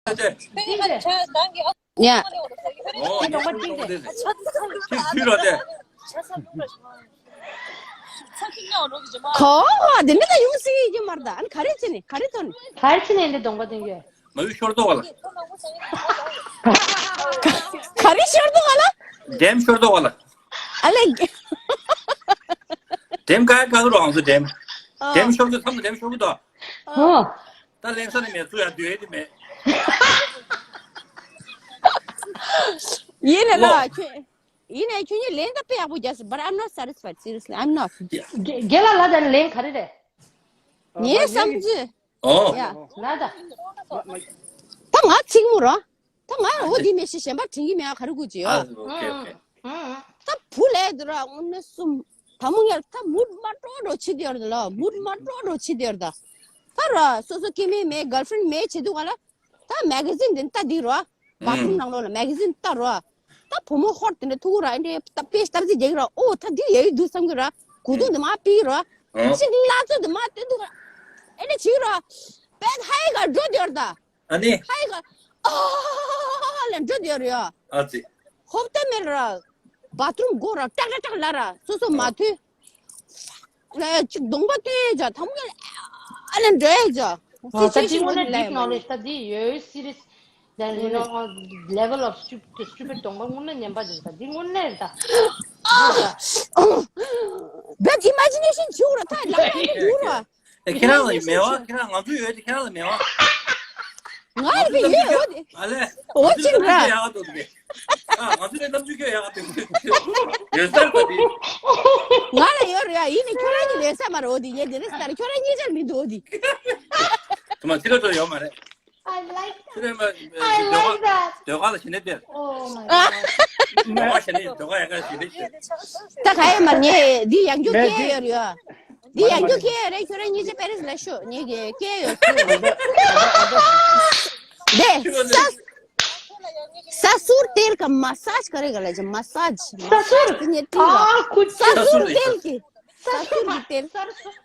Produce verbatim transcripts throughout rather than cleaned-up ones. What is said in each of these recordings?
ཡ། ཨོ། ཁྱེད་ཁྱེད་རོ་དེ། ཁོ་ཧོ་དེ་འདྲ་ད་ཡོང་སྲིད་ཀྱི་མ་རེད་ད། ཨ་ནི་ག་རེ་བྱས་ནས་ག་རེ་ཐོན། ག་རེ་བྱས་ནས་འདི་གདོང་པ་སྟོན་གྱི། མ་ཡུལ་ཤོར་དོ་བ་ལ། ག་རེ་ཤོར་དོ་བ་ལ། འགྲེམས་ཤོར་དོ་བ་ལ། ཨ་ལེ། འགྲེམས་ག་ག་གི་རོ་ཨང་སུ་འགྲེམས། ཨ། འགྲེམས་ཤོར་དུ་མཚམས་འགྲེམས་ཤོར་གི་དོ། ཨོ། ད་ལེན་ས་ནི་མེད་ཚུ་ཡ་འདུས་ཡ་དེ་མེད། ཡིན་ནས་ལ་ཁྱོད། ཡིན་ནས་ཁྱོད་ཉིད་ལན་ད་དཔེ་ཡག་པོ་རྒྱག་སོང་། But I'm not satisfied, seriously, I'm not. རྒན་ལགས་ལ་དང་ལན་ག་རེ་རེད། ངའི་བསམ་ཚུལ། ཨོ། ཡ། ལ་ད། ད་ང་གཅིག་མོ་ར། ད་ང་འོ་དེ་མེད་ཤི་གཞན་པ་དྲན་གི་མེད། ཨ་ག་རེ་དགོས་ཀྱི་ཡོད། ཨོ་ཁེ་ཨོ་ཁེ། ད་བུ་ལས་དུ་ར་འོ་ནི་གསུམ། ད་མོ་ངས་ད་མུར་མ་སྤྲོ་འགྲོ་ཆི་དེར་ད་ལ་མུར་མ་སྤྲོ་འགྲོ་ཆི་དེར་ད། ད་ར་སོ་སོ་སྐྱེ་དམན་མེད་girlfriend་མེད་བྱེད་དུས་ག་ལ། ད་magazine་དེ་ལྟ་དེ་རོ། bathroom་ནང་ལོགས་ལ་magazine་ལྟ་རོ། ད་བུ་མོ་ཧོར་དེ་འདྲ་ཐུག་ར་ཨེ་འདྲ་ད་དཔེ་ལྟར་ཅིག་རྒྱག་ར། ཨོ་ད་འདི་ཡ་ཡི་འདུག་བསམ་གི་ར། གོ་དུང་དེ་མ་ཕི་རོ། ཤིག་ལ་ཚོ་དེ་མ་སྟོན་འདུག་ར། ཨེ་འདྲ་བྱེད་རོ། དཔེ་ཧའི་ག་འགྲོ་དེར་ད། ཨ་ནི། ཧའི་ག་ཨ་ལ་འགྲོ་དེར་ཡ། ཨ་ཙི། ཧོབ་ཏེ་མེད་ར། bathroom་སྒོ་ར་ཀྲག་ཀྲག་ཀྲག་ལ་ར་སོ་སོ་མ་ཐུལ། ལ་ཅིག་གདོང་པ་སྟོན་ཡས་ཇ་ཐམ་ག་ཨ་ལ་འགྲོ་ཡས་ཇ། ཨོ་ད་འདི་དངོས་གནས་deep knowledge་ད་འདི་ཡོད་serious། Then you know level of stupid stupid་གདོང་པ་དངོས་གནས་ངན་པ་འདི་ད་འདི་དངོས་གནས་ད། But imagination་བྱུང་ར་ད་ལ་ཡོད་ར། ཨེ་ཁྱེད་རང་ལ་མེད་བ། ཁྱེད་རང་ང་ཚོ་ཡོད་དེ་ཁྱེད་རང་ལ་མེད་བ། ང་ལ་ཡོད་འོ་དེ། ཨ་ལས། འོ་ཅིག་ར། ང་ཚོ་ལ་གནམ་གྲུ་ཁྱོད་ཡག་ག་འདུག་གི། ཨ་ང་ཚོ་ལ་གནམ་གྲུ་ཁྱོད་ཡག་ག་འདུག་གི། ཡོད་ས་རེད་པ་དེ། ང་ལ་ཡོད་རེད་ཡ། ཡིན་ནི་ཁྱོད་རང་གི་ལས་ས་མ་རེད། འོ་དེ་ངས་དེ་རིང་ལྟར་ཁྱོད་རང་གཉིས་ཆར་མི་འདུག་འོ་དེ། དུ་མ་ཚིག་ལ་ཚོ་ཡོད་མ་རེད། I like that. ཚུལ་ལས་མ། I like that. ཟློས་གར་ལ་ཞི་ནས་དེར། Oh my god. ཟློས་གར་ཞི་ནས་ཟློས་གར་ཡག་ག་ཞི་ནས་དེར། ད་ག་ཡེ་མ་ངས་འདི་ཡང་རྒྱུ་སྐད་ཡོད་རེད་ཡ། འདི་ཡང་རྒྱུ་སྐད་ཡོད་རེད། ཁྱོད་རང་གཉིས་ཆ་པེ་རིས་ལ་ཤོག་ངས་ཀྱི་སྐད་ཡོད་ཚུལ། དེ་ས་ས་སུར་དེར་ག་མ་སཱཇ་ག་རེ་ག་ལ་ཅི་མ་སཱཇ་མ་སཱཇ་དེ་ངས་དྲིས་ལ་ས་སུར་དེར་གི། ས་སུར་གི་དེར། སར་སུར།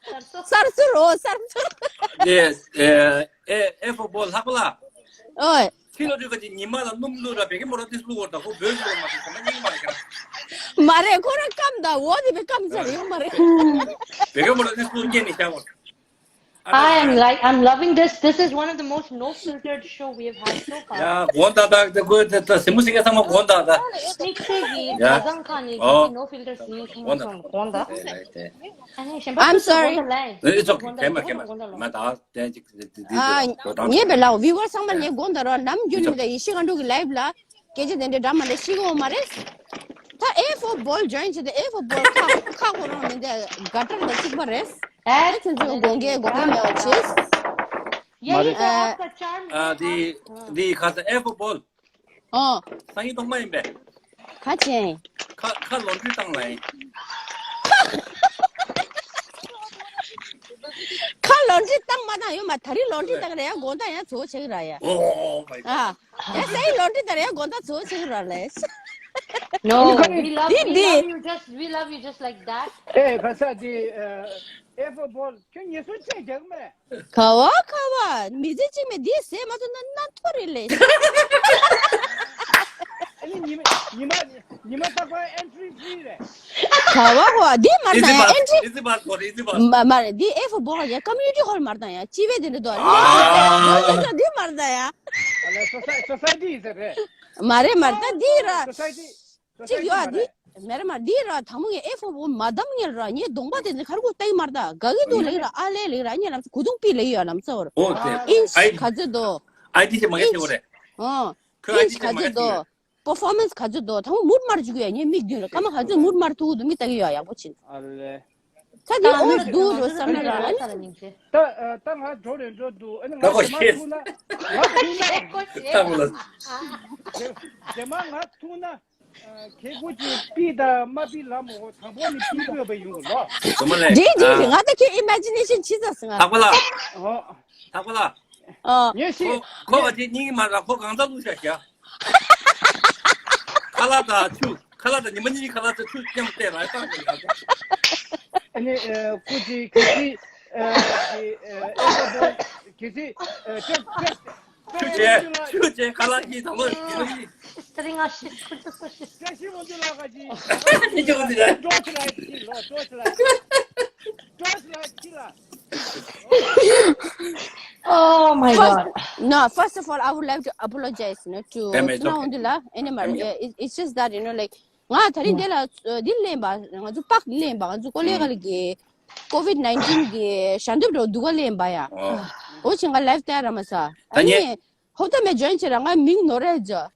སར་སུར་འོ་སར་སུར། དེ་ཨེ་ཨེ་ཨེ་ཧྥོ་བྷོལ་ལྷག་པ་ལ། ཨོ། ཁྱི་ལོ་དུས་ཀ་ཅིག་ཉི་མ་ལ་སྣུམ་བླུགས་ར་བེ་གེ་མོ་ར་ཏིས་བླུགས་བར་ད་ཁོ་བོད་བླུགས་མ་ཐུབ་ཁོ་མ་རྙིང་མ་རེད་ཁ། མ་རེད་ཁོ་ར་སྐམ་ད་འོ་དེ་བེ་སྐམ་ཚར་ཡོད་མ་རེད། བེ་གེ་མོ་ར་ཏིས་བླུགས་སྐྱེ་ནི་ཤ་བོར། I am like, I'm loving this. This is one of the most no filtered show we have had so far. ཡ་གོང་ད་ད་དེ་ཀོ་ད་ད་སེ་མུ་སེ་གེ་ཚང་མ་གོང་ད་ད། དམིགས་བསལ་གྱི་གྲྭ་ཚང་ཁག་ནས་ཀྱི་no filter ཟིན་ཚང་མ་ཚང་མ་གོང་ད། ཨ་ནི་གཞན་པ་I'm ཚོ་sorry. གོང་ད་ལ། It's okay. གོང་ད་ལ། གོང་ད་ལ། མ་ད་དེ་ཅིག་དེ་དེ་ཨ་དེ་ངས་བེ་ལའོ་བི་ཝར་ཚང་མ་ངས་གོང་ད་རོ་ནམ་རྒྱུན་མི་ད་ཡེ་ཤེས་སྒང་དྲུག་གི་ལའིབ་ལ་སྐད་ཆ་དེ་འདྲ་འདྲ་མ་འདྲ་ཤེས་གོ་མ་རེད། ད་ཨེ་ཧྥོ་བྷོལ་ཇོ་ཡིན་བྱས་ཏེ་ཨེ་ཧྥོ་བྷོལ་ཁ་ཁ་ཁོ་རང་མི་འདི་ག་ཏར་དང་གཅིག་པ་རེད། ཨེ་ཁྱོད་ཚོའི་དགོངས་འགལ་དགོངས་འགལ་མེད་པ་བྱས། Yeah, you can ask the charm. ཨ་དེ་དེ་ཁ་ས་ཨེ་ཧྥོ་བྷོལ། ཨོ། སང་ཉིན་གཏོང་མ་ཡིན་པས། ཁ་ཅན། ཁ་ཁ་ལོན་ཌི་བཏང་ལ་ཡིན། ཁ་ལོན་ཌི་བཏང་མ་བཏང་ཡོད་མ། ད་རིང་ལོན་ཌི་བཏང་རེད་ཡ། དགོང་དག་ཡང་ཚོ་ཆེ་གི་ར་ཡ། Oh my god. ཨ། ཡ་སའི་ལོན་ཌི་བཏང་རེད་ཡ། དགོང་དག་ཚོ་ཆེ་གི་ར་ལས། No, we love, we love you just, we love you just like that. ཨེ་ཁ་ས་དེ་ཨེ་ཧྥོ་བྷོལ་ཁྱོད་ངེད་ཚོ་ཆེ་རྒྱག་མེད། ག་བ་ག་བ། མི་ཚེ་གཅིག་མེད་འདི་ཟས་མ་ཐུབ་ན་ན་ཐོ་རེ་ལས། ཨ་ནི་ཉི་མ་ཉི་མ་ཉི་མ་རྟག་པར་entry free་རེད། ག་བ་ག་བ། འདི་མར་ད་ཡ་entry། Easy pass for easy pass. མ་མ་རེད། འདི་ཨེ་ཧྥོ་བྷོལ་ཡ་community hall་མར་ད་ཡ་སྤྱི་བའི་དེ་འདྲ་དོ། ཨ་འདི་མར་ད་ཡ། Society is a རེད། མ་རེད་མ་རེད། ད་འདི་ར། Society གཅིག་ཡོད་ཨ། འདི་མེ་ར་མ་འདི་ར་དང་མོ་ངས་ཨེ་ཧྥོ་བྷོལ་མ་བདམས་ངེར་ར་ངས་གདོང་པ་དེ་ཚོ་ཁར་ཁུ་ཏའི་མར་ད་ག་གི་འདུག་ལེགས་ར་ཨ་ལེ་ལེགས་ར་ངས་ལམ་སེ་གུ་དུང་པི་ལེ་ཡོད་ལམ་སེ་བར། ཨོ་དེ་ཨིན་ཅི་ག་ཚོད་དོ། ཨའི་ཌི་ཅིག་མ་ངས་ཨིན་ཅི་ཨོ་རེད། ཨོ་ཁོས་ཨའི་ཨིན་ཅི་ཅིག་ག་མ་ཚོད་ངས་དོ། ཅིག་པར་ཧྥོར་མན་སི་ག་ཚོད་དོ། དང་མོ་མུར་མར་འཇུག་ཡ་ངས་མིག་མདུན་ལ་སྐར་མ་ག་ཚོད་མུར་མར་ཐུག་གི་འདུག་མིག་ལྟ་གི་ཡོད་ཡག་པོ་ཕྱིན། ཨ་ལེ། ད་དེ་ཨོ་འདུག་རོ་བསམ་ན་ར་ཨ་ནི། ད་ད་ང་འགྲོ་རེ་འགྲོ་འདུག་ཨ་ནི་ང་ད་གོ་ཞེས་ཐུག་ན་ང་ཐུག་ན་ད་གོ་ལ། རྗེས་མ་ང་ཐུག་ན། ཁྱེད་ཀོ་ཅི་པི་དང་མ་པི་ལ་མོ་དང་པོ་ནི་པི་ཡོད་པ་ཡོང་གི་ལོ། ཙུམ་མ་ལེ། འདི་འདི་ང་ད་ཁྱེད་ཨི་མེ་ཇི་ནེ་ཤན་ཆི་ཟ་སི་ང་། ཐག་པ་ལ། ཨོ། ཐག་པ་ལ། ཨོ། ངས་ཤི། ཁོ་ཁོ་བ་དེ་གཉིས་ཀྱི་མ་ར་ཁོ་གང་ཚ་བླུགས་ཤག་ཤག་ཁ་ལག་དང་ཆུ། ཁ་ལག་དང་ཉི་མ་གཉིས་ཁ་ལག་དང་ཆུ་མཉམ་བལྟས་ར་བཏང་གི་ཡོད། ཨ་ནི་ཀོ་ཅི་གི་ཅི་ཨ་ཨེ་ཨེ་ཨེ་ཀོ་ཀོ་གི་ཅི་ཨ་ཀྲེ་ཀྲེ། ཆུ་ཆེ་ཆུ་ཆེ་ཁ་ལག་གི་དང་པོ་ཡིན། Sitting on shit. Who's this person? བཀྲ་ཤིས་དབང་འདུས་ལགས་ཀྱིས། ནི་ཅི་གོ་འདི་རེད། Torchlight ཁྱི་ལོ། Torchlight Torchlight ཁྱི་ལ། Oh my god. No, first of all, I would like to apologize, you know, to Damn it, it's okay. It's just that, you know, like, ང་ད་རིང་འདི་ལ་འདི་ལེན་པ་ང་ཚོ་པག་ལེན་པ་ང་ཚོ་ཀོ་ལེ་ག་ལ་གི་COVID nineteen གི་ཞལ་འདེབས་འགྲོ་འདུག་ག་ལེན་པ་ཡ། ཨོ་ཆེན་ག་live སྟེར་ར་མ་ས། ད་ངས་ནི་ཧོབ་ཏ་མེ་join བྱེད་ར་ང་མིང་ནོར་རེད་ཇ།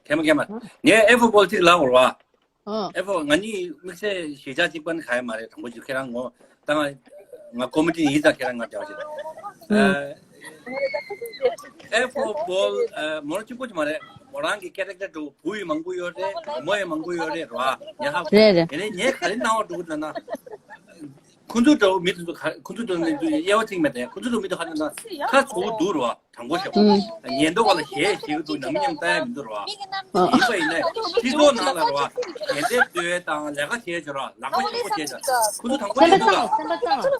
ཁེ་མ་ཁེ་མ། ངས་ཨེ་ཕོ་པོལ་ཊིག་ལ་འོར་བ། ཨེ་ཕོ་ང་གཉིས་དམིགས་བསལ་ཞེ་ཆག་གཅིག་པ་ནི་ག་ཡ་མ་རེད། དང་པོ་ཅིག་ཁྱེད་རང་ངོ་ད་ང་ང་ཀོ་མི་ཊི་ཡིན་ཙང་ཁྱེད་རང་ང་འདྲ་བ་ཞིག་ཨེ་ཕོ་པོལ་མོ་རང་གཅིག་པོ་ཅིག་མ་རེད། མོ་རང་གི་character དུ་བུ་ཡི་མང་པོ་ཡོད་རེད། མོ་ཡི་མང་པོ་ཡོད་རེད་ར། ཉ་ཧ་རེད་རེད། ཡིན་ནའི་ངས་ག་རེ་གནང་བ་འགྲོ་གི་འདུག་ན། ཁོ་ཚོ་འདྲ་བོ་མི་དེ་ཚོ་ག་ཁོ་ཚོ་འདྲ་བོ་མི་དེ་ཚོ་དབྱེ་བ་ཅིག་མེད་དེ། ཁོ་ཚོ་འདྲ་བོ་མི་དེ་ག་རེ་ན་ཁ་ཚ་པོ་འདུག་ར། དྲང་པོ་བཤད་པ། ཉན་འདུག་ག་ལ་ཞེད་ཞེད་ཀྱི་འདུག་ནམ་ཡང་ལྟ་ཡ་མི་འདུག་ར། ཡིན་པ་ཡིན་ནའི་སྤྱི་ཚོགས་ནང་ལ་ར་ཞལ་འདེབས་སྟེར་དང་ལས་ཀ་བྱས་བྱས་ར་ལག་པ་ཞིམ་པོ་བྱས་ཀྱང་ཁོ་ཚོ་དྲང་པོ་བཤད་འདུག་ག་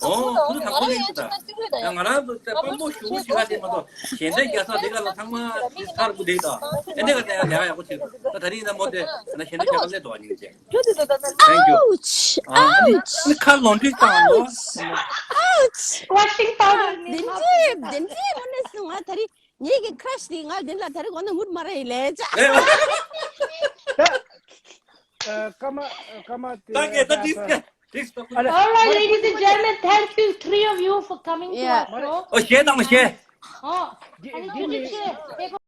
ཨོ་ཁོ་ཚོ་དྲང་པོ་བཤད་འདུག་ད་ང་རང་ཚོ་དཔོན་པོ་ཞུ་བོ་ཞིག་ག་དེ་མ་གཏོགས་ཞལ་འདེབས་རྒྱག་ས་དེ་ག་ལ་ཚང་མ་དེ་ཚར་དགོས་དེ་ད་ཨེ་འདྲ་ག་ད་ཡང་ལས་ཀ་ཡག་པོ་བྱས་འདུག་ད་ད་རིང་ཡིན་ན་མོ་དེ་ན་ཞལ་འདེབས་རྒྱག་ག་སླེབས་འདུག་ཨ་ནི་ཅེ། Thank you. Ouch! Ouch! ཁ་ལོང་དུས་དང་ལོ། Ouch! Washing powder ནི་དེ་འདྲའི་དེ་འདྲའི་ངོ་ནས་སུ་ང་ད་རིང་ངེད་ཀྱི་crush དེ་ང་དེ་ལ་ད་རིང་གོ་ན་མུར་མ་ར་ཡི་ལས་ཅ། ད་ཀ་མ་ཀ་མ་དེ་ད་གེ་ད་ཏིག་ཀ་ཏིག་ད་ཀུ། All right, ladies and gentlemen, thank you, three of you, for coming to our show. ཨོ་ཞེ་དང་མ་ཞེ། ཨོ།